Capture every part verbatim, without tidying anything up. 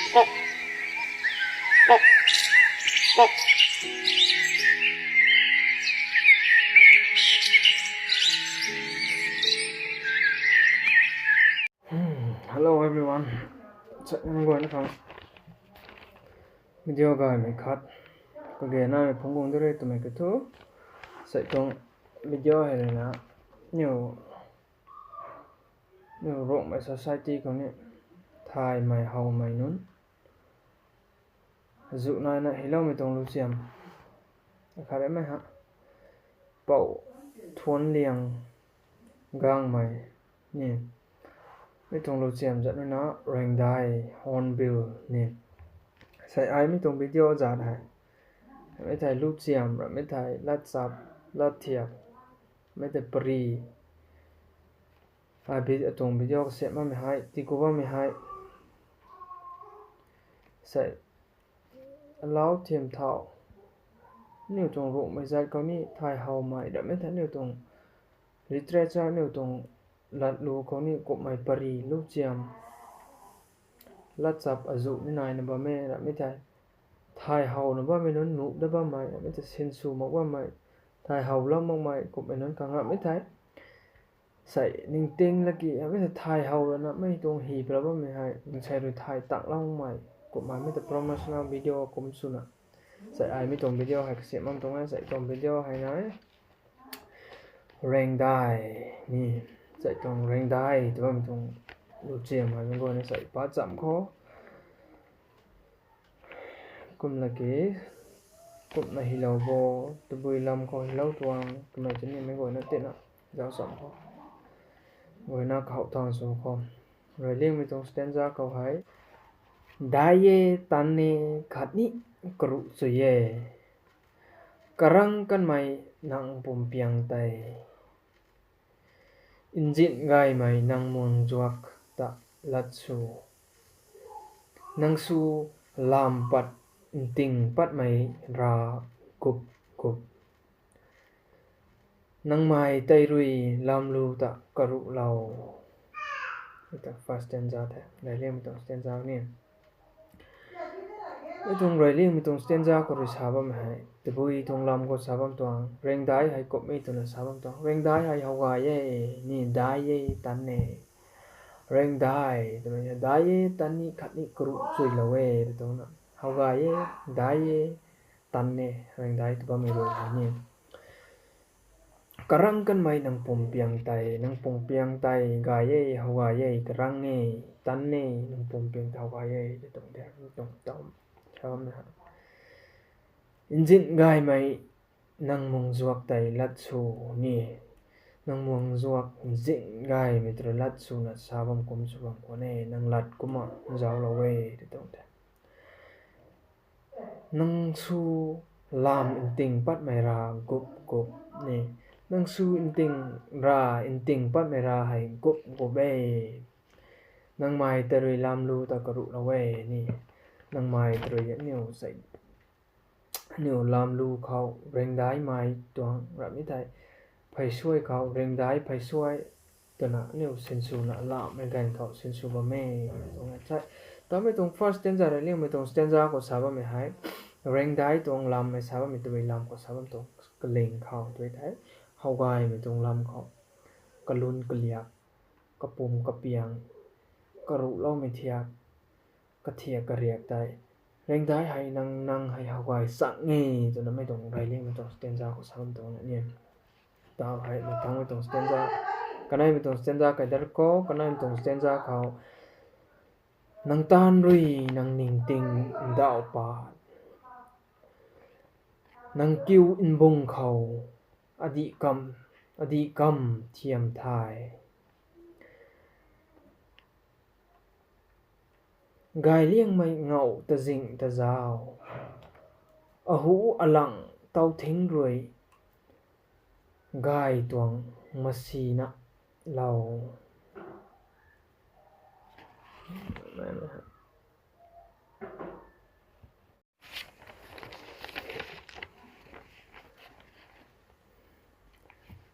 Hello everyone. Sa nang guayna khang video gaymei khat kage namei phungc guang de re twmei kathu. Sa tuang video hei rui na niw, niw Rongmei society khou ni thaymei howmei nunc azuh naina hyloumei tuang luchiam khat e mei ha. Pou Thuanliang Gangmei ni mi tuang luchiam zat nuna Rengdai Hornbill ni. Sei ai mi tuang video zat hei, mi thei luchiam ra mi thei latchap, latthiak, mi thei pari, ai bi atuang video kasiam bammei hei, tiku bammei hei. Sei alau thiam thau, niw tuang Rongmei zat khou ni thay howmei ra mi thei niw tuang literature, niw tuang latlu khou ni kummei pari luchiam, latchap azuh ni naina bam e ra mi thei, thay howna bammei nunc nuh da bammei ra mi thei, sinsw mak bammei, thay howlou makmei kummei nunc khang ra mi thei. Sei ningting laki mi thei thay how lana mei tuang hi pala bammei hei, nsei rui thay tanglou makmei kummei mi thei promotional video kum swna. Sei ai mi tuang video hei kasiam bam tuang e, sei tuang video hei na Rengdai ni, sei tuang Rengdai tw bammei tuang luchiam hei mi guayna sei pa cham khou kum laki, kumna hylou bo, tabui lam khou hylou tuang twmei tini mei guayna tina zauc cham khou, guayna khou thang sw khou, Ralingmei tuang stanza khou hei, dai e, tan e, khatni karuh chui e, karang kanmei nang pumpiang tei, nzin gaymei nang muang zuak ta lat sw, nang sw lam pat nting patmei ra gup gup, nangmei tei rui lamlu ta karuhlou. First stanza the, Ralingmei tuang stanza ni. Mi tuang Ralingmei tuang stanza khou rui sa bam hei tabui tuang lam khou sa bam tuang, Rengdai hei kummei twna sa bam tuang. Rengdai hei how gay e, ni dai e, tan e. Rengdai twmei dai e, tan ni, khatni karuh chuilou e tw tuang na. How gay e, dai e, tan e, Rengdai tw bammei rui hei ni. Karang kanmei nang pumpiang tei, nang pumpiang tei gay e, how gay e, karang e, tan e, nang pumpiang tei how gay e tw tuang de, tuang tam sa bam na. Nzin gaymei nang muang zuak tei lat sw ni, nang muang zuak nzin gaymei tei rui lat swna sa bam kum sw bam khwan e, nang lat kumna zauclou e tw tuang the. Nang sw lam nting patmei ra gup gup ni, nang sw nting ra, nting patmei ra hei gup gup e. Nangmei tei rui lamlu ta karuhlou e ni, nangmei tei rui aniw sei, aniw lamlu khou Rengdaimei tuang ra mi thei, pheysuai khou Rengdai pheysuai twna aniw sinswna lamhmei ganv khou sinsw bam e. Tuang e sei, tamei tuang first stanza, Ralingmei tuang stanza khou sa bammei hei, Rengdai tuang lammei sa bammei, tabui lam khou sa bam tuang kaling khou tw thei, how gaymei tuang lam khou, kalun kaliak, kapum kapiang, karuhloumei thiak, kathiak kariak tei, Rengdai hei nang, nang hei how gay chang e twna mei tuang Ralingmei tuang stanza khou sa bam tuang na ni. Tau hei mei thangmei tuang stanza, kaneimei tuang stanza kai dar khou, kaneimei tuang stanza khou, nang taanv rui nang ningting ndauh pat, nang kiu nbung khou adih kam, adih kam thiam thay, gayliangmei ngauh tazing tazau, ahu alang tau thing rui gay tuang masina lou.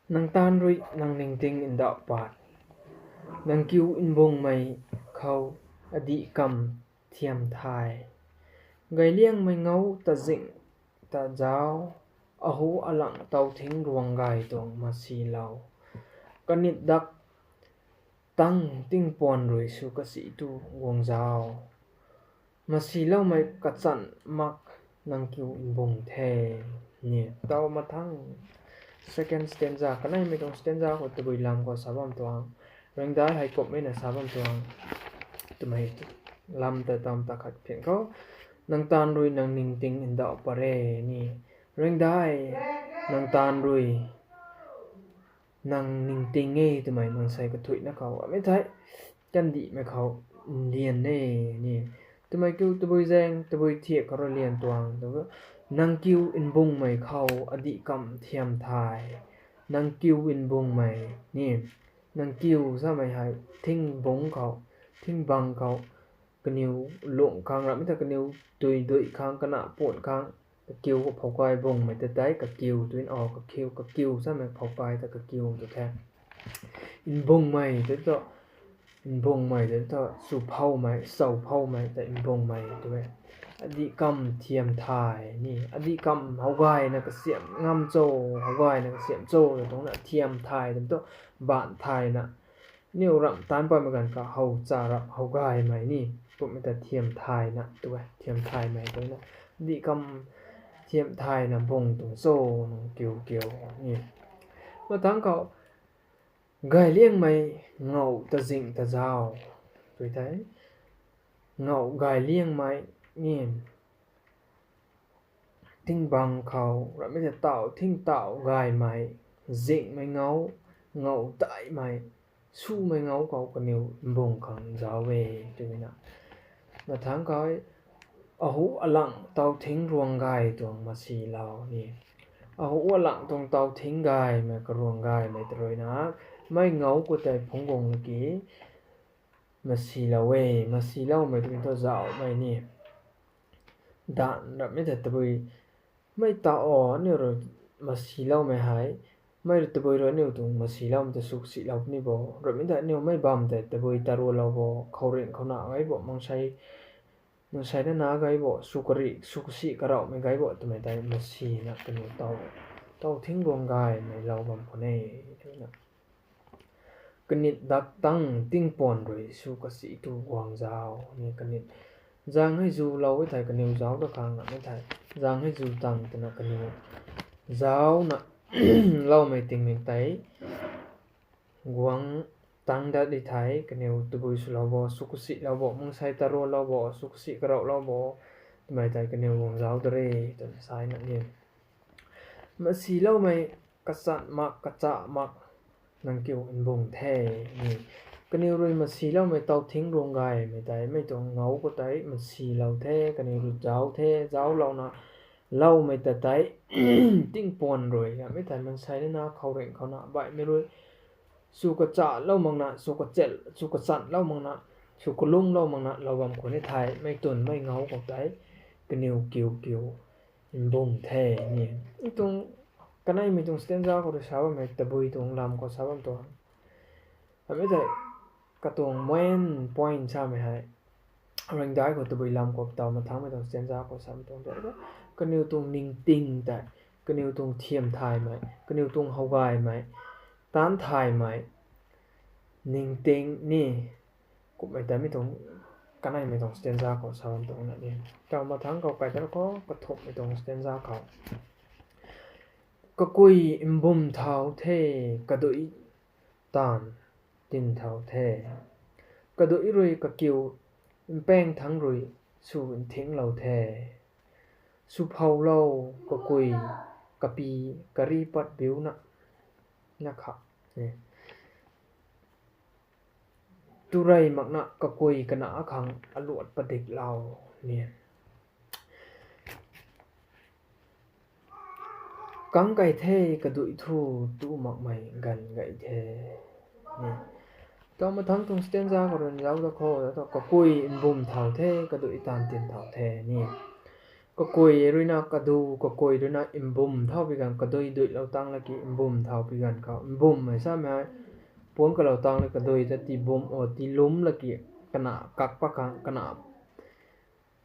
Nang taanv rui nang ningting ndauh pat, nang kiu nbungmei khou adih kam thiam thay. Gayliangmei ngou ta zing ta zau, ahu alang tau thing ruang gay tuang masilou. Kanit dak tang tingpuan rui sw kasi tu guang zau. Masiloumei kachan mak nang kiu mbung the. Ni tau mathang second stanza, kaneimei tuang stanza khou tabui lam khou sa bam tuang. Rengdai hei kumhmei na sa bam tuang. Twmei lam ta tam ta khat phin khou. Nang taanv rui nang ningting ndauh pare ni. Rengdai, nang taanv rui nang ningting e twmei mansei kathuina khou amei thei kandihmei khou nlian e ni. Twmei kiu tabui zaeng, tabui thiak khou rui lian tuang. Nang kiu nbungmei khou adih kam thiam thay. Nang kiu nbungmei ni. Nang kiu samei hei thingbung khou, thingbang khou, kaniw lung khang ramhmei ta kaniw tui dui khang kana pun khang, kakiu khou phoukai bungmei ta tei kakiu twin o kakiu, kakiu samei phoukai ta kakiu tu the. Nbungmei tu thu, nbungmei tu thu, sw phoumei, sw phoumei ta nbungmei tu e. Adih kam thiam thay ni, adih kam how gayna kasiam ngam cho, how gayna kasiam cho, tuang na thiam thay tu thu, baanc thayna, aniu ramh taanc patmei ganv khou how cha rap how gaymei ni, kumhmei ta thiam thayna tu e, thiam thaymei tu na. Adih kam thiam thayna bung tuang cho, nang kiu kiu ni. Mathang khou, gayliangmei ngou ta zing ta zau. Tui thei, ngou gayliangmei ni, thingbang khou ramhmei ta tau, thing tau gaymei, zingmei ngou, ngou daihmei, sumei ngou khou kaniw mbung khang zau e, twmei na. Mathang khou, ahu alang tau thing ruang gay tuang masilou ni. Ahu alang tuang tau thing gaymei, karuang gaymei ta rui na, mei ngou khou tei phungc guang laki, masilou e, masiloumei twmei thu zauhmei ni. Daanv ramhmei ta tabui, mei ta o, aniu rui masiloumei hei, mei rui tabui rui aniu tuang masiloumei ta sw kasilou puni bo. Ramhmei ta aniu mei bam tei tabui tarualou bo, khouringh khou na gay bo, mangsei, mangsei na na gay bo, sw kari, sw kasi karauhmei gay bo, twmei tei masina kaniw tau, tau thing ruang gaymei lou bam khou ne, twna. Kanit dak tang tingpuan rui sw kasi tu guang zau ni kanit. Zaeng hei zu lou e thei kaniw zau da khang na e thei. Zaeng hei zu tang twna kaniw zauna loumei tingmik tei guang tang dat di thei, kaniw tabui swlou bo, sw kasilou bo, mangsei tarualou bo, sw kasi karauhlou bo, twmei tei kaniw guang zau da re, twna sa na ni. Masiloumei kachat mak, kachah mak, nang kiu nbung the ni. Kaniw rui masiloumei tau thing ruang gaymei tei, mei tuang ngou khou tei masilou the, kaniw rui zau the, zaulouna, loumei ta tei, tingpuan rui, ramhmei tei mansei na na khouringh khou na baihmei rui, sw kachalou makna, sw kachel, sw kachanlou makna, sw kalunglou makna lou bam khou ni thei, mei twn mei ngou khou tei, kaniw kiu kiu nbung the ni. Tuang, kaneimei tuang stanza khou rui sa bammei, tabui tuang lam khou sa bam tuang. Amei tei, katuang main point samei hei, rengdai khou tabui lam khou taw mathangmei tuang stanza khou sa bam tuang tei, kaniw tuang ningting tei, kaniw tuang thiam thaymei, kaniw tuang how gaymei, taanc thaymei, ningting ni, kumhmei ta mi tuang, kaneimei tuang stanza khou sa bam tuang na ni. Taw mathang khou kai dar khou, kathumhmei tuang stanza khou. Kakui mbum thau the, kadui taanv tin thau the. Kadui rui kakiu mpang thangc rui sw nthinglou the. Sw phoulou kakui kapi kari pat biuna, na kha. Turey makna kakui kana akhang aluat padiklou ni. Kang kai the kadui thu tu makmei ganv gay the. Ni. Taw mathang tuang stanza khou rui zauc da khou, da thu kakui mbum thau the, kadui taanv tin thau the ni. Kakui ruina kadu, kakui ruina mbum thau pi ganv, kadui duilou tang laki mbum thau pi ganv khou, mbummei samei hei, puang kalou tang la kadui ta tii bum, o, tii lum laki, kana kak pa khang, kana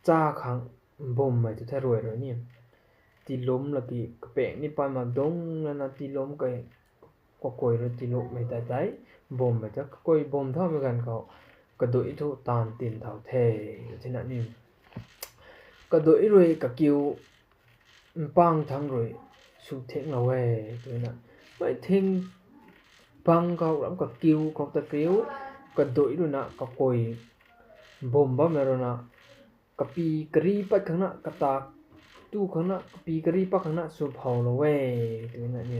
ta khang mbummei tu the rui rui ni. Tiilum laki kapeng ni pan mak dungc lana tiilum kai, kakui rui tiilumhmei tei tei mbummei ta kakui mbum thaumei ganv khou kadui thu taanv tin thau the, twna ni. Kadui rui kakiu mpang thangc rui sw thinglou e, twna. Mei thing pang khou ram kakiu khou ta kiu, kadui ruina kakui mbum bammei ruina, kapy kari pat khangna, katak tu khangna, kapy kari pat khangna sw phoulou e, twna ni.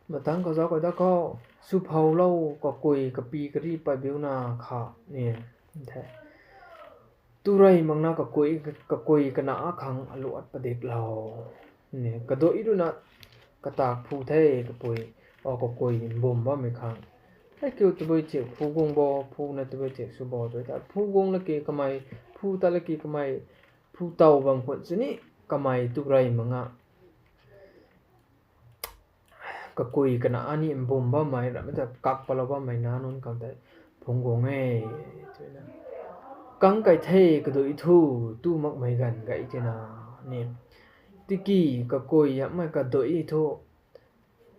Mathangc khou zauc kau da khou, sw phoulou, kakui kapy kari pat biuna kha ni. The. Tu rey makna kakui, kakui kana khang aluat padiklou. Ni, kadui ruina katak phu the kapui, o kakui mbum bammei khang. Hei kiu tabui thiak phu guang bo, phu na tabui thiak sw bo, tw ta phu guang laki kamei, phu ta laki kamei, phu tow bam khwan sini, kamei tu rey makna kakui kana ni mbum bammei, ramei ta kak palou bammei nac nunc khang tei phungc guang e, twna. Kang kai the kadui thu, tu makmei ganv gay tina ni. Tiki kakui hamhmei kadui thu,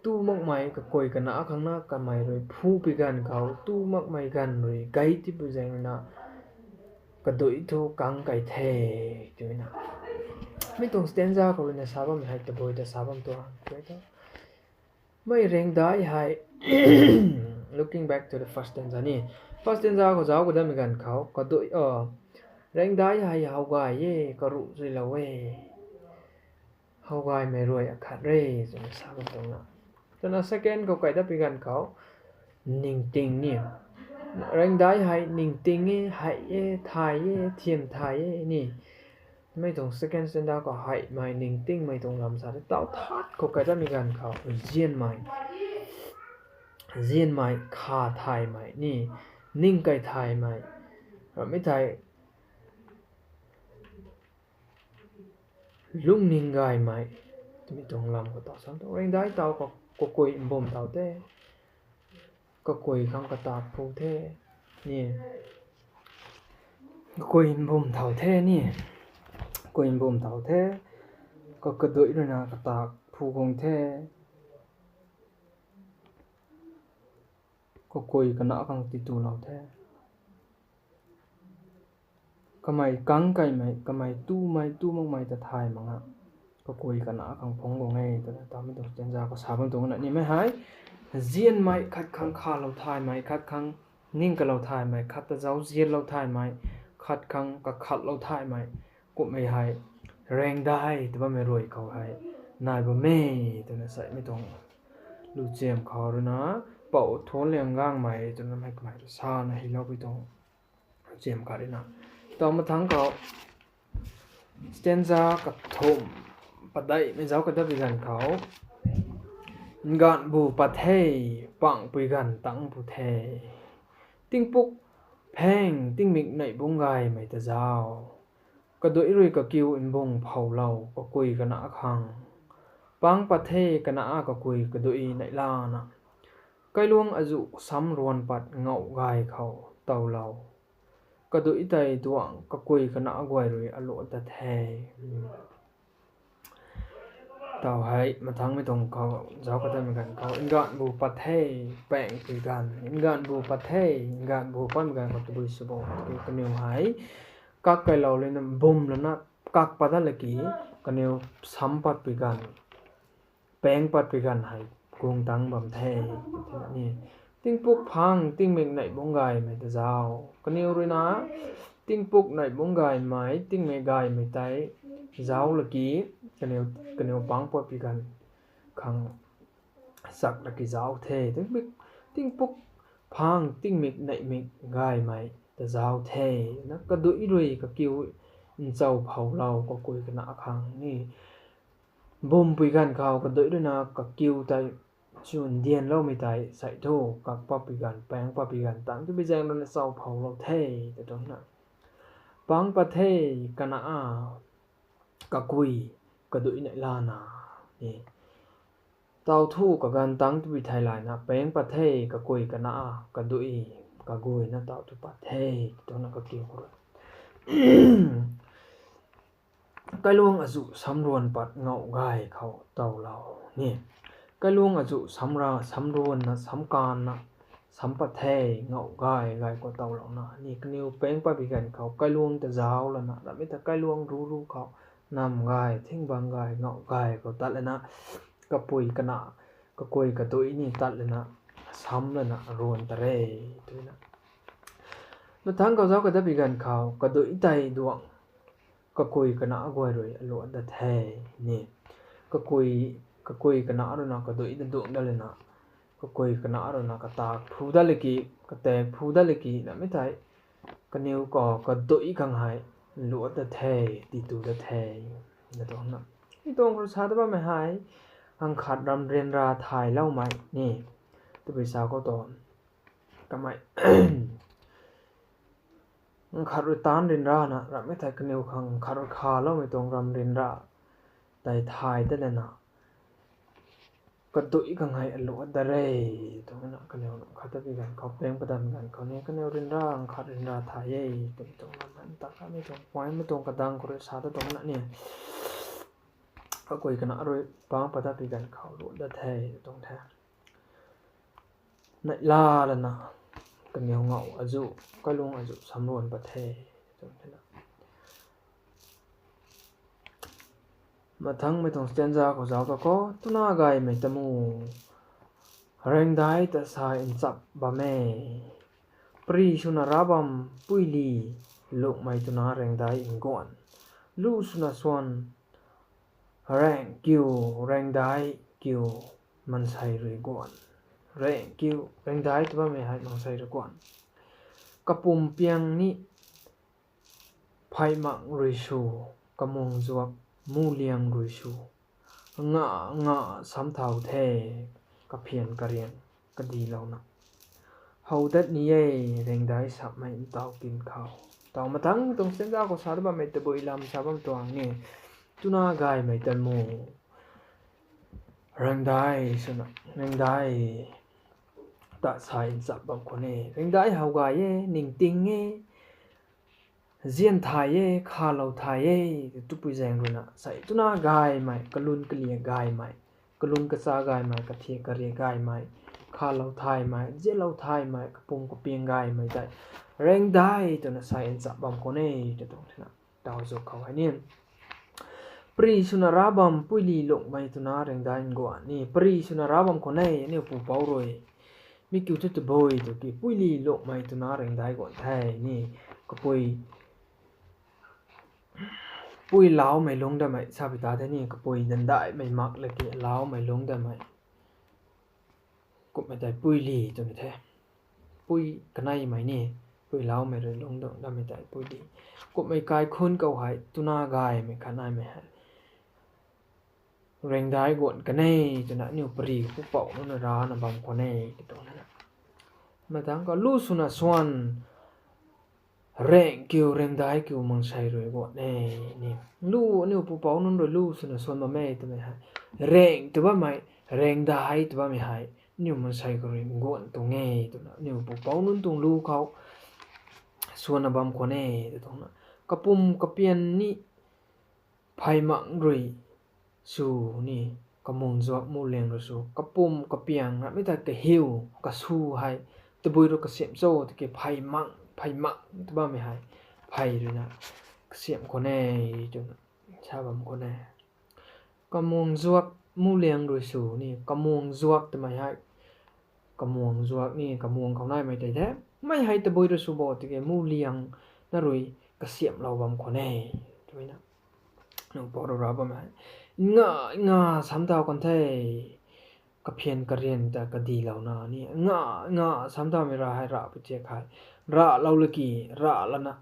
tu makmei kakui kana khangna kamei rui phu pi ganv khou, tu makmei ganv rui gay tipui zaeng ruina, kadui thu kang kai the, twna. Mi tuang stanza khou ruina sa bammei hei tabui ta sa bam tuang, tw ta. Mei rengdai hei, looking back to the first stanza ni. First stanza khou zauc kau damei ganv khou, kadui, rengdai hei how gay e, karuh zuilou e. How gaymei rui akhat re, twna sa bam tuang na. Twna second khou kai dat pi ganv khou, ningting ni. Rengdai hei ningting e, hei e, thay e, thiam thay e ni. Mei tuang second stanza khou heimei ningtingmei tuang lam sa the. Tau thaat khou kai datmei ganv khou, nzianmei, nzianmei, kha thaymei ni, ning kai thaymei, ramei thei, lungning gaymei, twmei tuang lam khou tau sam tuang. Rengdai tau ka, kakui mbum thau the, kakui khang katak phu the, ni, kakui mbum thau the ni, kakui mbum thau the, ka, kadui ruina katak phu guang the, kakui kana khang titulou the. Kamei kang kaimei, kamei tumei, tu makmei ta thay makna, kakui kana khang phungc guang e, twna tamei tuang stanza khou sa bam tuang na nimei hei. Nzianmei khat khang khalou thaymei, khat khang ning kalou thaymei, khat ta zauc zianlou thaymei, khat khang kakhatlou thaymei, kummei hei, rengdai ta bammei rui khou hei, nai bam e, twna saimei tuang. Luchiam khou ruina, Pou Thuanliang Gangmei, twna mei kamei rui sana hyloupui tuang. Luchiam khat ruina. Tau mathangc khou, stanza kathumh, padeihmei zauc kau dat pi ganv khou, nganvbu pat the, pangpui ganv tangc pu the. Tingpuk phang, tingmik neih bungc gaymei ta zauc. Kadui rui kakiu mbung phoulou, kakui kana khang. Pangc pat the kana kakui kadui neihlana. Kailuang azuh sam ruan pat ngauh gay khou towlou. Kadui tei tuang kakui kana guay rui aluat tat the. Tau hei, mathangmei tuang khou, zauc kau datmei ganv khou, nganvbu pat the, pangpui ganv, nganvbu pat the, nganvbu patmei ganv khou tabui sw bo, tiki kaniw hei, kak kailou lana, bum lana, kak pat dat laki, kaniw sam patpui ganv, pang patpui ganv hei, guang tangc bam the, ni. Tingpuk phang, tingmik neih bungc gaymei ta zauc. Kaniw ruina, tingpuk neih bungc gaymei, tingmik gaymei tei, zauc laki, kaniw, kaniw pangc patpui ganv khang sak laki zauc the. Tingpuk, tingpuk phang, tingmik neihmik gaymei ta zauc the. Na kadui rui kakiu nchau phoulou, kakui kana khang ni. Bumpui ganv khou kadui ruina kakiu tei chu ndianloumei tei sei thu, kak patpui ganv, pang patpui ganv tangc twpui zaeng ruina chau phoulou the, ta tuang na. Pangc pat the, kana, kakui, kadui neihlana, ni. Tau thu kaganv tangc twpui theilayna, pang pat the, kakui kana, kadui, kaguayna tau thu pat the, ta tuang na kakiu khou rui. Kailuang azuh samruan pat ngauh gay khou towlou ni. Kailuang azuh samra samruanna samkaanna sam pat the, ngauh gay gay khou towlouna ni. Kaniw pang pat bi ganv khou kailuang ta zauc lana, rammei ta kailuang ru ru khou nam gay, thing bang gay, ngauh gay khou tat lana, kapui kana, kakui kadui ni tat lana, sam lana ruan ta re, twna. Mathangc khou zauc kadat bi ganv khou kadui tei duang, kakui kana guay rui aluat dat the ni. Kakui, kakui kana ruina kadui ta duang dat lana, kakui kana ruina katak phu dat laki, katak phu dat laki, namei tei kaniw khou kadui khang hei luat dat the, titu dat the, na tuang na. Mi tuang khou sa dat bammei hei, ngkhat ram ryanra thayloumei ni, tabui sa khou tu, kamei, ngkhat rui taanc ryanrana, rammei thei kaniw khang ngkhat rui khaloumei tuang ram ryanra tei thay dat lana, kadui khang hei aluat dat re, twna kaniw ngkhat ta bi ganv khou pang pat dat bi ganv khou ni, kaniw ryanra, ngkhat ryanra thay e, twmei tuang lam ta kamei tuang point, mei tuang kadang khou rui sa dat tuang na ni. Kakui kana rui pang pat dat bi ganv khou luat dat the, tuang the. Neihla lana, kaniw ngauh azuh, kailuang azuh samruan pat the, tuang the na. Mathangmei tuang stanza khou zauc ta khou, twna gaymei tamu, raengdai ta sa nchap bam e. Pary swna rav bam puili, lungmei twna raengdai nguan. Lu swna swan, raeng kiu, raengdai kiu, mansei rui guan. Raeng kiu, raengdai tw bammei hei mansei rui guan. Kapum piang ni, phey mak rui sw, kamuang zuak, mu liang rui sw, nga nga sam thau the, kaphian karian kadilouna. How dat ni e, raengdai sapmei ntaw kin khou. Taw mathangmei tuang stanza khou sa dat bammei tabui lam sa bam tuang ni. Twna gaymei tamu, raengdai swna, raengdai ta sa nchap bam khwan e. Raengdai how gay e, ningting e, zian thay e, khalou thay e, twpui zaeng ruina sei twna gaymei, kalun kalia gaymei, kalun kacha gaymei, kathiak karia gaymei, khalou thaymei, zianlou thaymei, kapum kapiang gaymei tei raengdai twna sa nchap bam khwan e, ta tuang thena. Taw zuk khou hei ni, pary swna rav bam puili lungmei twna raengdai nguan ni, pary swna rav bam khwan e, aniu pupouc rui. Mi kiu thu tabui tw ki puili lungmei twna raengdai guan the ni, kapui pui laumei lungc damei sa pi ta the ni, kapui dandaimei mak laki laumei lungc damei. Kumhmei tei puili twmei the. Pui kaneimei ni, pui laumei rui lungc damei tei puili. Kumhmei kaikhunc khou hei twna gaymei khatnaimei hei raengdai guan kan e twna aniu pary pupouc nunc na rana bam khwan e, ti tuang na. Mathangc khou lu swna swan, raeng kiu, raengdai kiu mansei rui guan e ni. Lu, aniu pupouc nunc rui lu swna swan bam e twmei hei, raeng tw bammei, raengdai tw bammei hei aniu mansei khou rui guan tuang e twna aniu pupouc nunc tuang lu khou swanna bam khwan e, ti tuang na. Kapum kapiang ni, phey mak rui sw ni, kamuang zuak mu liang rui sw, kapum kapiang ramei ta kahiu, kasu hei tabui rui kasiamh cho tiki phey mak, phey mak tw bammei hei phey ruina kasiamh khwan e twna sa bam khwan e. Kamuang zuak mu liang rui sw ni, kamuang zuak twmei hei, kamuang zuak ni, kamuang khou naimei tei the. Mei hei tabui rui sw bo tiki mu liang na rui kasiamhlou bam khwan e, twna. Nupouc rui rav bam hei, nga nga sam thau kan the, kaphian karian ta kadilouna ni, nga nga sam thaumei ra hei ra pu thiak hei, raclou laki, ra lana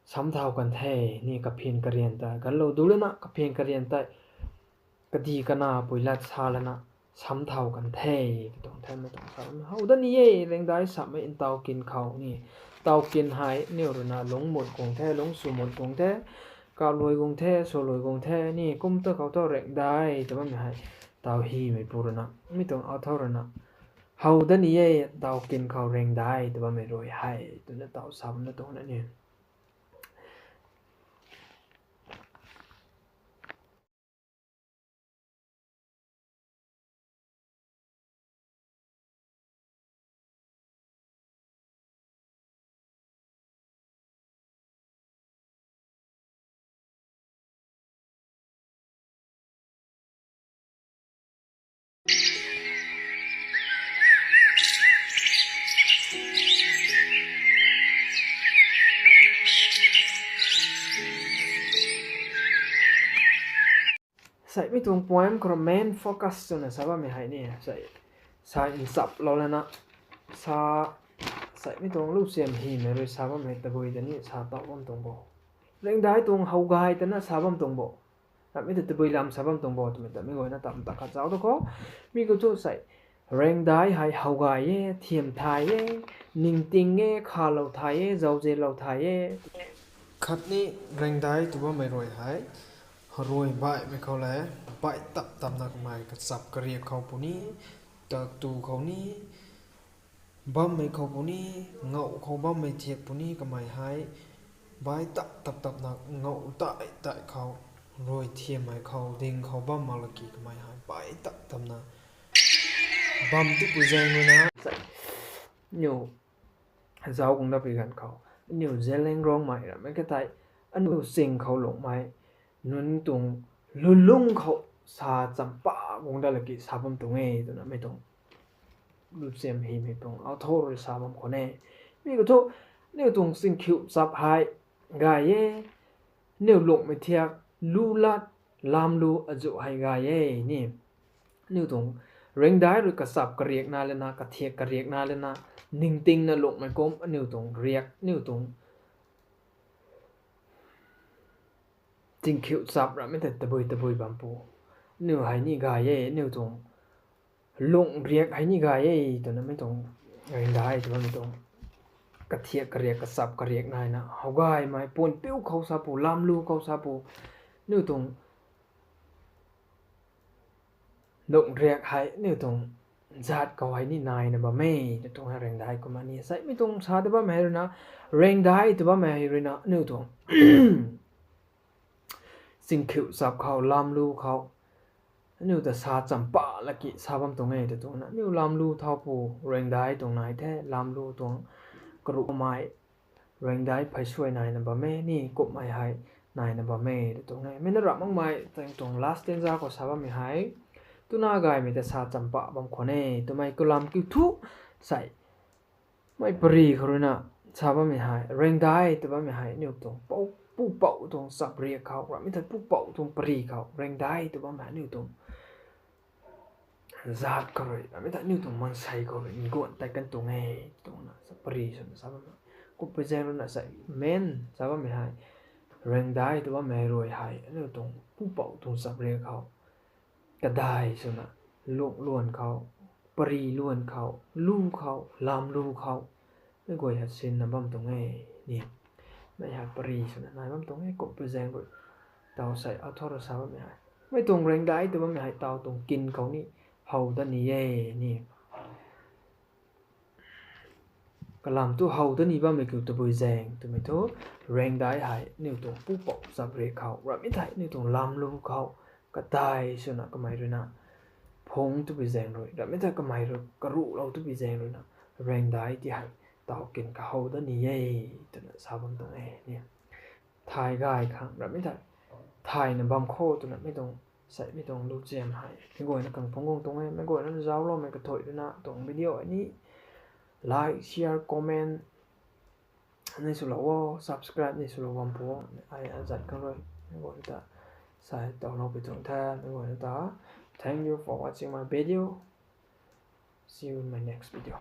sam thau kan the ni, kaphian karian ta ganlou du lana, kaphian karian tei kadi kana pui lat sa lana sam thau kan the, ti tuang the, mei tuang sa. How dat ni e, raengdai sapmei ntaw kin khou ni. Ntaw kin hei aniu ruina lungc mut guang the, lungc sw mut guang the, kauh lui guang the, sw lui guang the ni, kum ta khou thu raengdai tw bammei hei taw hymei pu ruina, mi tuang author ruina, how dat ni e, ntaw kin khou raengdai tw bammei rui hei twna taw sa bam na tuang na ni. Seimei tuang poem khou rui main focus twna sa bammei hei ni, sei, sa nchaplou lana, sa, seimei tuang lusiam hymei rui sa bammei tabui ta ni sa tau bam tuang bo. Raengdai tuang how gay twna sa bam tuang bo. Ramhmei ta tabui lam sa bam tuang bo twmei ta mi guayna tam ta khat zauc tu khou. Mi khou thu sei, raengdai hei how gay e, thiam thay e, ningting e, khalou thay e, zauzianlou thay e. Khatni raengdai tw bammei rui hei, rui baihmei khou le, baih tap tapna kamei kachap kariak khou puni, taektw khou ni, bammei khou puni, ngauh khou bammei thiak puni kamei hei, baih tap tap tapna ngauh tai tai khou, rui thiammei khou, ding khou bam mak laki kamei hei, baih tap tapna bam tipui zaeng ruina, aniu zauc guang dat pui ganv khou, aniu Zeliangrongmei ramhmei ka tei, aniu ching khou lungmei, nunc tuang lulung khou sa champa guang dat laki sa bam tuang e twna mei tuang lusiam hymei tuang author rui sa bam khwan e. Mi khou thu, aniu tuang chingkhiu chap hei gay e, aniu lungmei thiak, lu lat, lamlu azuh hei gay e ni. Aniu tuang raengdai rui kachap kariak nai lana, kathiak kariak nai lana, ningtingna lungmei kum aniu tuang riak, aniu tuang chingkhiu chap ramhmei tei tabui tabui bam pu. Aniu hei ni gay e, aniu tuang lung riak hei ni gay e twna mei tuang raengdai tw bammei tuang kathiak kariak kachap kariak naina, how gaymei puan piu khou sa pu, lamlu khou sa pu, aniu tuang lung riak hei aniu tuang zat khou hei ni naina bam e, tw tuang hei raengdai kumna ni. Seimei tuang sa tw bammei hei ruina, raengdai tw bammei hei ruina, aniu tuang chingkhiu chap khou, lamlu khou, aniu ta sa champa laki sa bam tuang e tw tuang na. Aniu lamlu thau pu, raengdai tuang nai the, lamlu tuang karuhmei, raengdai pheysuai naina bam e ni, kummei hei naina bam e tw tuang e. Mi na ramh makmei tuang last stanza khou sa bammei hei, twna gaymei ta sa champa bam khwan e twmei kalam kiu thu, sei, mei pari khou ruina sa bammei hei, raengdai tw bammei hei aniu tuang pupouc tuang chapriak khou, ramhmei thei pupouc tuang pari khou, raengdai tw bammei hei aniu tuang zat khou rui, ramhmei thei aniu tuang maansei khou rui nguan tei kan tuang e, tuang na sa pari swna sa bam. Kumpui zaeng ruina sei, main sa bammei hei, raengdai tw bammei rui hei aniu tuang pupouc tuang chapriak khou kadai swna, lung luan khou, pari luan khou, lu khou, lamlu khou, mei guay hei sinna bam tuang e ni. Mei hei pari swna nai bam tuang e, kumpui zaeng rui, tau sei author sa bammei hei, mei tuang raengdai tw bammei hei tau tuang kin khou ni how dat ni e ni. Kalam thu how dat ni bammei kiu tabui zaeng twmei thu, raengdai hei aniu tuang pupouc chapriak khou, ramhmei thei aniu tuang lamlu khou kadai swna kamei ruina phungc twpui zaeng rui, ramhmei thei kamei rui karuhlou twpui zaeng ruina, raengdai ti hei tau kin kahow dat ni e twna sa bam tuang e ni. Thay gay khang ramhmei thei, thayna bam kho twna mei tuang, seimei tuang lusiam hei mei guayna khang phungc guang tuang e. Mei guayna zaucloumei kathuic ruina tuang video hei ni like, share, comment ni swlou o, subscribe ni swlou bam pu. Ai azat khang rui mei guayna ta sa tawlou pui tuang the, mei guayna ta. Thank you for watching my video. See you in my next video.